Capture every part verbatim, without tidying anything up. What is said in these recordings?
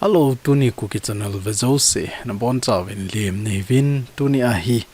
Hello, tuni Kuki Channel vejouse nabonchauvin lemna hiuvin, tuni ahi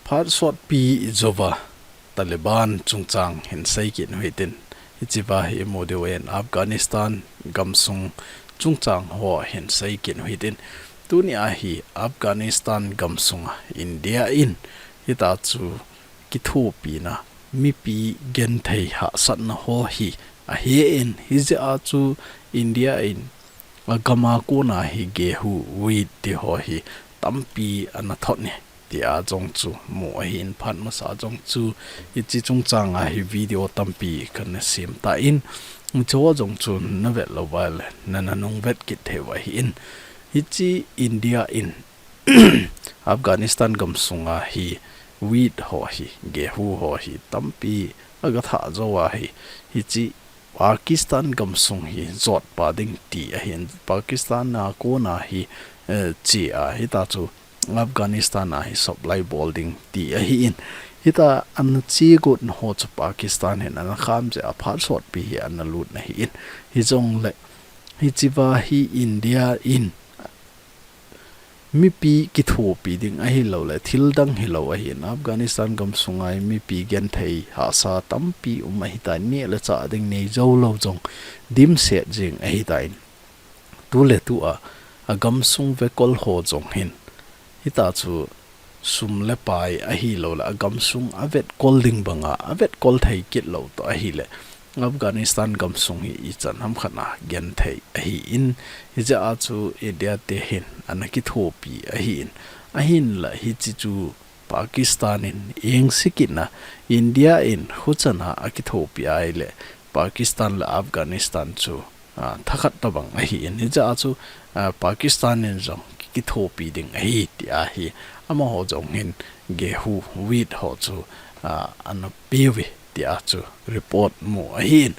phat sotpi jouva Taliban chungchang hin seikit uhitin. Hichea hi imu diu ahin Afghanistan gamsung chungchang ho hin seikit uhitin. Tuni ahi Afghanistan gamsunga India in hitachu kithopina mipi genthei hahsatna ho hi ahin, hijeh a chu India in agama kona hi gehu, wheat ti ho hi tampi ana thot e tia jong chu mu ahin, phat masa jong chu hiche chungchang a hi video tampi kana sem tan, hiche ho jong chu navet lou uva le nana nung vet kit thei u ahin, hiche India in Afghanistan gamsunga hi wheat ho hi, gehu ho hi tampi aga thah jou ahi, hiche Pakistan gamsung hi jotpa ding ti ahin, Pakistan a kona hi, eh, che a, hitachu Afghanistan a hi supply bol ding ti ahin, hita ana che got na ho chu Pakistan hin ana kham jeh a phat sotpi hi ana lut na ahin, hijongle hichea hi India in mipi kithopi ding ahilouleh thil dang hilou ahin, Afghanistan gamsunga mipi genthei hahsa tampi um ahitan, neh le chah ding nei jou lou jong dimset jing ahitan, tuletua agamsung vekol ho jong hin hitachu sum le pai ahilouleh agamsung avetkol ding banga avetkol thei kit lou toh ahile Afghanistan gamsung hi ichan ham khat a genthei ahin, hijeh a chu India te hin ana kithopi ahin, ahinla hiche chu Pakistan in engse kit na, India in khuchan a akithopi ahile Pakistan le Afghanistan chu, ah, thakhat tobang ahin, hijeh a chu, ah, Pakistan in jong kithopi ding ahi tia hi amaho jong hin gehu, wheat ho chu, ah, ana peuve tia chu report mu ahin.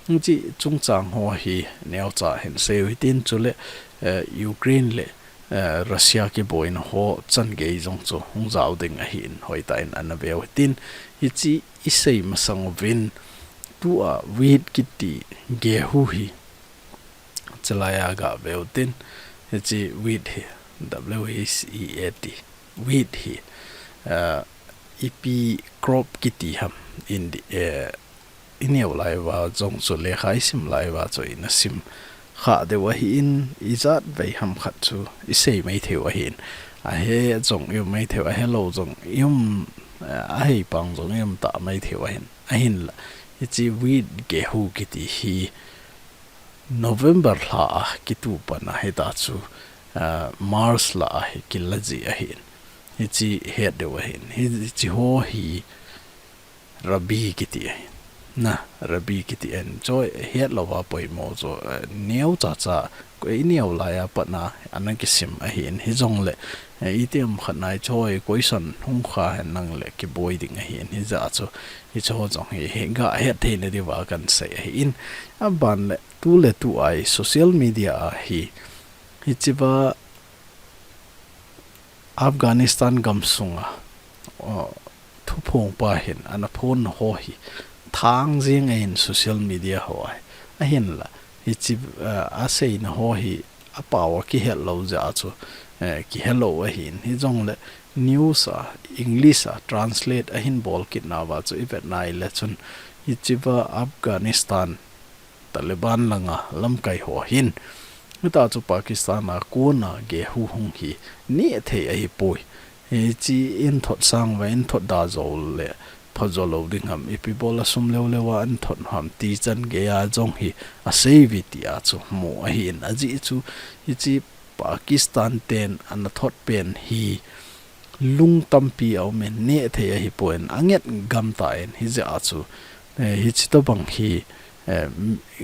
Hiche chungchang ho hi neocha hin seiu hitin, chule, eh, Ukraine le, eh, Russia kiboina ho changei jong chu hung jao ding ahin, hoitah in ana veu hitin. Hiche isei masang uvin tua wheat kiti gehu hi chelai a gaveu hitin, hiche wheat hi, W H E A T, wheat hi, ah, ipi crop kiti ham, Indi-, eh, ineo lai uva jong chu lekha isim lai uva chu ina sim kha diu ahin, ijat vei ham khat chu isei maithei u ahin, ahe jong ium maithei u, ahelou jong ium, eh, ahei pang jong ium ta maithei u ahin, ahinla hiche wheat gehu kiti hi November lha a kituh pan a hitachu, ah, March lha a hi kila ji ahin. Hiche het diu ahin. Hiche ho hi Rabi kiti ahin. Na, Rabi kiti ahin. Choi het louva poimo chu, eh, neocha cha, koi ineo lai a pat na ana kisim ahin. Hijongle, eh, itiham khat nai choi koisan hung kha hen lang le kiboi ding ahin. Hijeh a chu, hiche ho jong hi, hi gahet theina diuva kahin sei ahin. Aban le, tuletua hi social media a hi, hichea Afghanistan gamsunga, uh, thuphongpa hin ana phon ho hi thang jing ahin social media ho a hi. Ahinla, hiche, uh, aseina ho hi apao a kihet lou jeh a chu, eh, kihelou ahin. Hijongle news a, English a translate ahin bol kit nauva chu ivet nai le chun hichea Afghanistan Taliban langa lamkai ho hin, hitachu Pakistan a kona gehu hung hi neh thei ahipoi. Hiche in thot sang uva in thot da jou le phajo lou ding ham, ipi bol a sum leu leu a in thot ham ti changei a jong hi aseiuve tia chu mu ahin, ajeh chu hiche Pakistan ten ana thot pen hi lung tampi aumin, neh thei ahipon, anget gam tan, hijeh a chu, eh, hiche tobang hi, eh,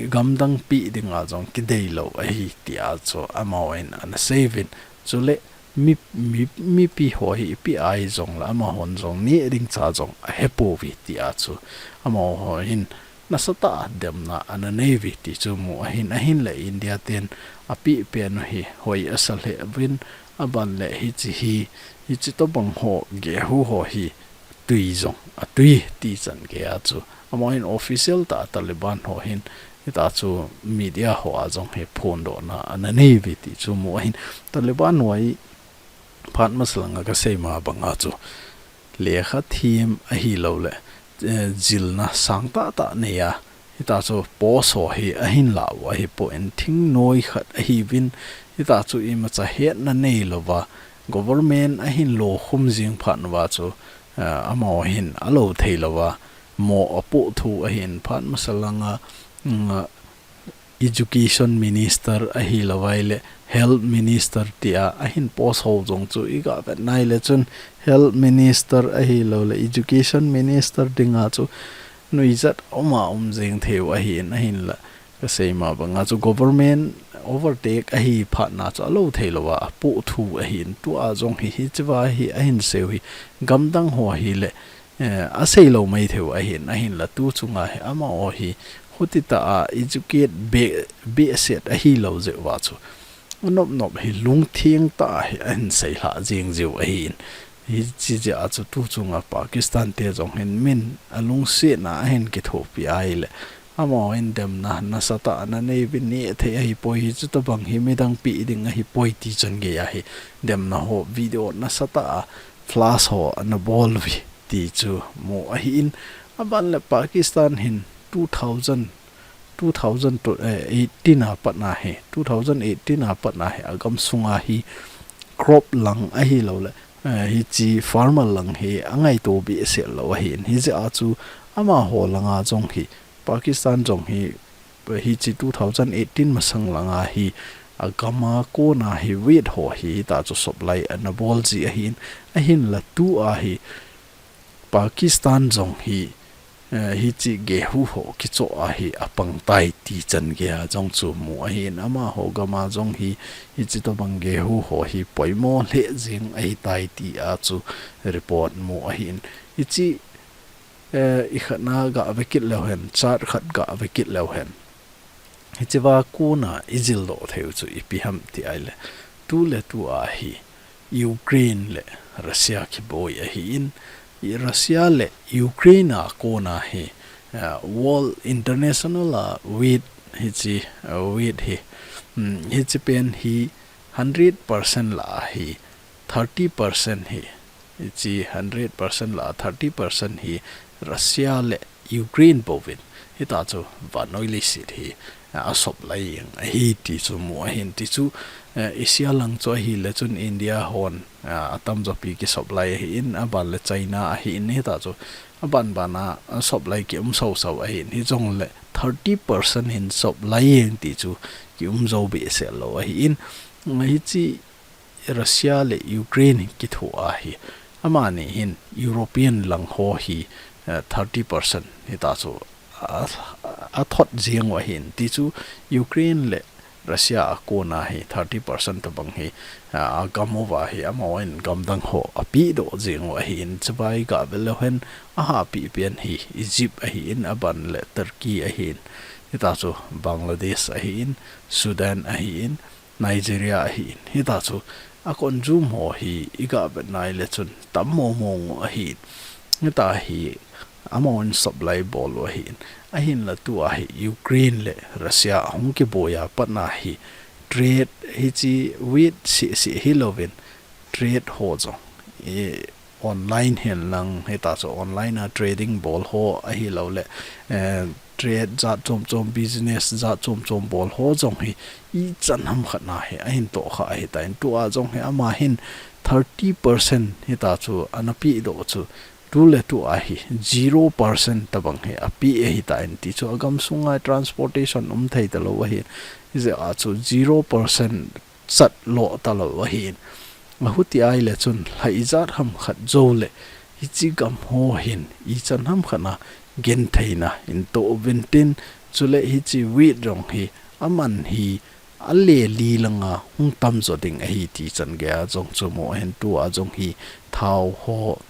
gamdang pi dinga jong kideilou ahi tia chu amahon ana seiyuvin. Chule mi, mi, mipi ho hi ipi ahi jongle amahon jong neh ding cha jong ahepouve tia chu amahon nasatah a demna ana neiuve ti chu mu ahin, ahinle India ten apeh pen u hi hoi asa lheh uvin, aban le hiche hi, hiche tobang ho, gehu ho hi tui jong atui ti changei a chu amahon official tah a Taliban ho hin Hita chu media ho a jong hi phondohna ana nei uve ti chu mu ahin. Taliban hoi phat masa langa kasei ma banga chu lekha them ahilou le, eh, jilna sang tah tah nei a, hita chu post ho hi ahin la u ahipoi, thingnoi khat ahiuvin, hita chu imacha hetna neilouva, government ahin lokhum jing phat uva chu, eh, amaho hin alou theilouva, mo apoh thu ahin phat masa langa, mm, Education Minister ahilou vai le Health Minister tia ahin post ho jong chu iga vet nai le chun Health Minister ahilou le Education Minister dinga chu nuijat a um a um jeng thei u ahin, ahinla kasei ma banga chu government overtake ahi phat na chu alou theilouva apoh thu ahin, tua jong hi hichea hi ahin sei u hi gamdang ho hi le eh, asei lou mai thei u ahin, ahinla tu chunga hi amaho hi, hutita a educate be, behseh ahilou jeh uva chu. Anop nop hi lungtheng tah a hi ahin seilha jing jiu ahin. Hiche jeh a chu tu chunga Pakistan te jong hin min alungsetna ahin kithopi ahile. Amahon demna nasatah ana nei uvin neh thei ahipoi, hichu tobang hi midang peh ding ahipoi ti changei ahi. Demna ho video nasatah a flash ho ana bol uve ti chu mu ahin, aban le Pakistan hin two thousand, two thousand eighteen a pat na hi, two thousand eighteen a pat na hi, agam sunga hi crop lang ahilou le, eh, hiche farmer lang hi angaito behseh lou ahin, hijeh a chu amaho langa jong hi, Pakistan jong hi, hiche two thousand eighteen masang langa hi, agam a kona hi wheat ho hi, hita chu supply ana bol ji ahin, ahinla tua hi, Pakistan jong hi, eh, hiche gehu ho kichoh a hi apang tai ti changei a jong chu mu ahin, amaho gam a jong hi, hiche tobang gehu ho hi poimo lheh jeng ahitai tia chu report mu ahin. Hiche, eh, ikhat na ga ve kit leu hen, chart khat ga ve kit leu hen. Hichea kona ijil doh thei u chu ipi ham ti ahile, tu le tua hi Ukraine le Russia kiboi ahin, i Russia le Ukraine a kona hi, ah, world international a wheat hiche, ah, wheat hi, mm, hiche pen hi hundred percent lah a hi thirty percent hi, hiche hundred percent lah a thirty percent hi Russia le Ukraine bouvin, hita chu vannoi leiset hi, ah, a supply jeng ahi ti chu mu ahin, ti chu, eh, Asia lang chu ahile chun India hon, ah, atamjo pi ki supply ahin, aban le China ahin, hita chu aban ban a, ah, supply ki um sau sau ahin, hijongle thirty percent hin supply jeng ti chu ki um jou behseh lou ahin, hiche Russia le Ukraine kithoa hi, amani hin European lang ho hi, eh, thirty percent hita chu a, athot jeng u ahin, ti chu Ukraine le Russia a kona hi thirty percent tobang hi, eh, agam uva hi amahon gamdang ho apeh doh jeng u ahin, chuvai ga ve leu hen ahahpeh pen hi Egypt ahin, aban le Turkey ahin, hita chu Bangladesh ahin, Sudan ahin, Nigeria ahin, hita chu a consume ho hi iga vet nai le chun tam momo u ahin, hita hi amahon supply bol u ahin, ahinla tua hi Ukraine le Russia ahung kiboi a pat na hi trade hiche wheat seh seh hilouvin trade ho jong, eh, online hen lang, hita chu online a trading bol ho ahilou le, eh, trade jat chom chom, business jat chom chom bol ho jong hi ichan ham khat na hi ahin tohkha ahitan, tua jong hi ama hin thirty percent hita chu ana peh doh chu, tu le tua hi zero percent tobang hi apeh ahitan, ti chu agam sunga transportation um thei talou ahin, hijeh a chu zero percent chat lo talou ahin. Ahuti ahile chun lha ijat ham khat jou le, hiche gam ho hin ichan ham khat na gentheina ahin toh uvin tin, chule hiche wheat jong hi aman hi ale li langa hung tamjo ding ahi ti changei a jong chu mu ahin, tua jong hi thao ho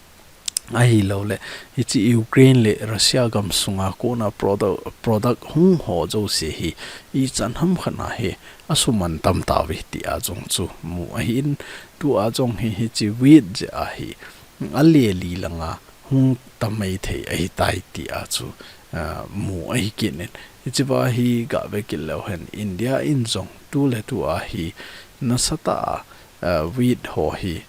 ahilou le, hiche Ukraine le Russia gam sunga kona product, product hung ho jouse hi ichan ham khat na hi asuman tam tauve tia jong chu mu ahin, tua jong hi hiche wheat jeh a hi ale li langa hung tam mai thei ahitai tia chu, ah, mu ahi kit in. Hichea hi gave kit leu hen India in jong tuletu a hi nasatah a, eh, wheat ho hi,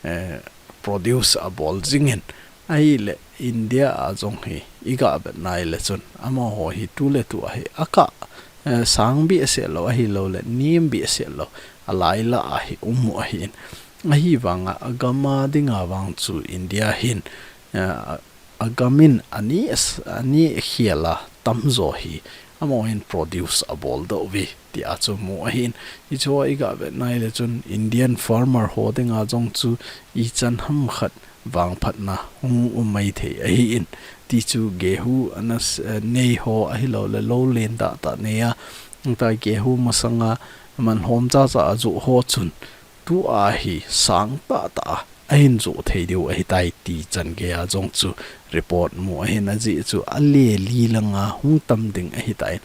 eh, produce abol jingin. Ahile India a jong hi i gave nai le chun amaho hi tuletu a hi akah, eh, sang behseh lou ahilouleh nem behseh lou alailai a hi um u ahin. Ahivanga agam a dinga vang chu India hin, eh, agam in ani, ani khel a tamjo hi amahon produce abol doh uve tia chu mu ahin. Hichea i gave nai le chun Indian farmer ho dinga jong chu ichan hamkhat vangphatna hung um maithei ahin. Tichu gehu ana s-, eh, nei ho ahilouleh lou len tahtah nei a, ta gehu masanga man hom chacha a joh ho chun tua hi sang tahtah a ahin joh thei diu ahitai ti changei a jong chu report mu ahin, ajeh chu ale li langa hung tam ding ahitan.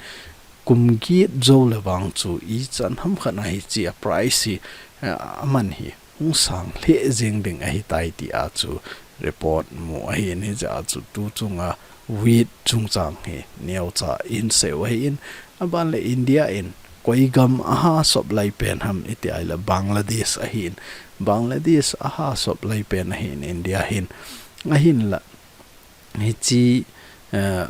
Kum get jou le vang chu ichan hamkhat a hichea price hi, eh, aman hi hung sang lheh jeng ding ahitai tia chu report mu ahin, hijeh a chu tu chunga wheat chungchang hi neocha in sei u ahin, aban le India in koi gam aha supply pen ham iti ahile Bangladesh ahin, Bangladesh aha supply pen ahin India hin, ahinla hiche, eh,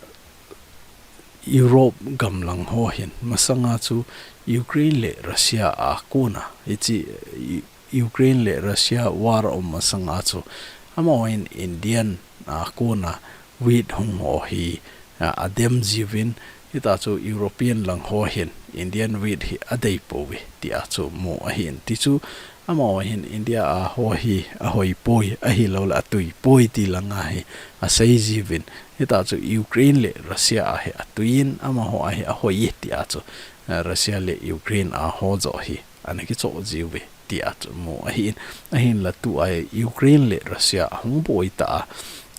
Europe gam lang ho hin masanga chu Ukraine le Russia a kona hiche, eh, Ukraine le Russia war um masanga chu amahon Indian a kona wheat hung ho hi, a, adem jiuvin, hita chu European lang ho hin Indian wheat hi adei pouve tia chu mu ahin. Tichu amaho hin India a ho hi ahoi poi ahilouleh atui poi ti langa hi asei jiuvin, hita chu Ukraine le Russia a hi atuiyin amaho a hi ahoi tia chu, eh, Russia le Ukraine a ho joh hi ana kichoh jiuve tia chu mu ahin. Ahinla tua Ukraine le Russia ahung boi ta a,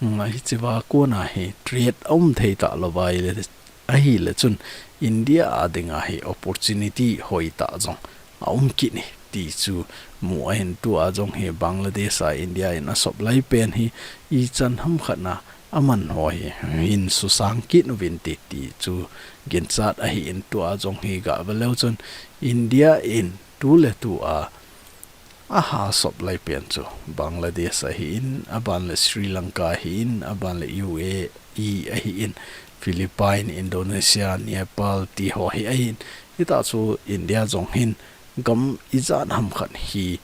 mm, hichea kona hi trade aum thei talou va ahile, ahile chun India a dinga hi opportunity hoitah jong aum kit e ti chu mu ahin. Tua jong hi Bangladesh a India in a supply pen hi ichan hamkhat a aman ho hi hin susang kit uvin ti, ti chu ginchat ahin. Tua jong hi gave leu chun India in tuletu a aha supply pen chu Bangladesh ahin, aban le Sri Lanka ahin, aban le U A E ahin, Philippine, Indonesia, Nepal ti ho hi ahin. Hita chu India jong hin gam ijat hamkhat hi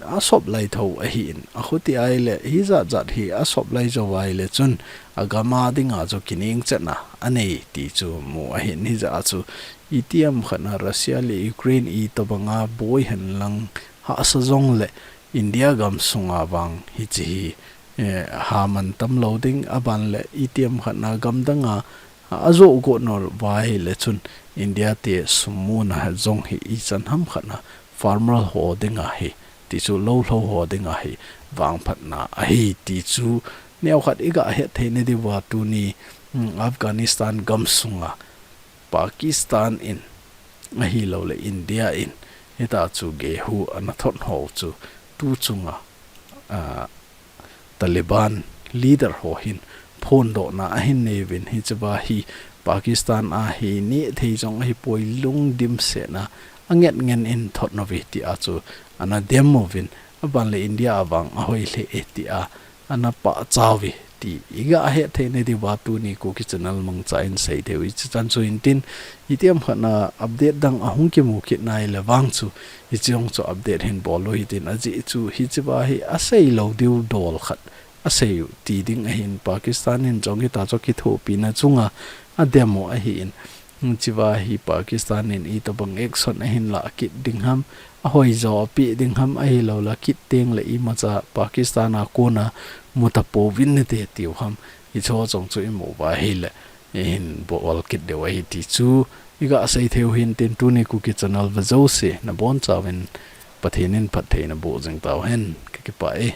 a supply tho ahin. Akhuti ahile hijat jat hi a supply jou ahile chun agam a dinga chu kiningchetna anei ti chu mu ahin. Hijeh a chu itiham khat a Russia le Ukraine itobanga boi henlang hahsa jongle India gam sunga vang hiche hi, eh, ha man tam lou ding, aban le itiham khat a gam danga ajoh got nau va ahile chun India te sum muna jong hi ichan hamkhat a farmer ho dinga hi, tichu lou lhou ho dinga hi vangphatna ahi ti chu neokhat i gahet theina diuva tuni, mm, Afghanistan gam sunga Pakistan in ahilouleh India in hita chu gehu ana thot ho chu tu chunga, ah, Taliban leader ho hin phondohna ahin nei uvin, hichea hi Pakistan a hi nehthei jong ahipoi, lungdimsetna angen ngen in thot nauve tia chu ana dem uvin, aban le India a vang ahoi lheh e tia ana pachat uve ti i gahet theina diuva tuni Kuki Channel mangcha in sei thei u hiche chan chu hintin, itiham khat a update dang ahung kimu kit nai le vang chu hiche jong chu update hin bol u hitin, ajeh chu hichea hi asei lou diu dol khat asei u ti ding ahin. Pakistan in jong hita chu kithopina chunga adem u ahin, hichea hi Pakistan in itobang action ahin lah kit ding ham, ahoi jo apeh ding ham, ahilouleh kit teng le imacha Pakistan a kona mu tapouvin nate tiu ham, hiche ho jong chu i mu uva ahile i hin bol kit diu ahi ti chu i gasei thei u hintin, tuni Kuki Channel ve jouse nabonchauvin Pathen in phattheina boh jing tauhen, kakipah e.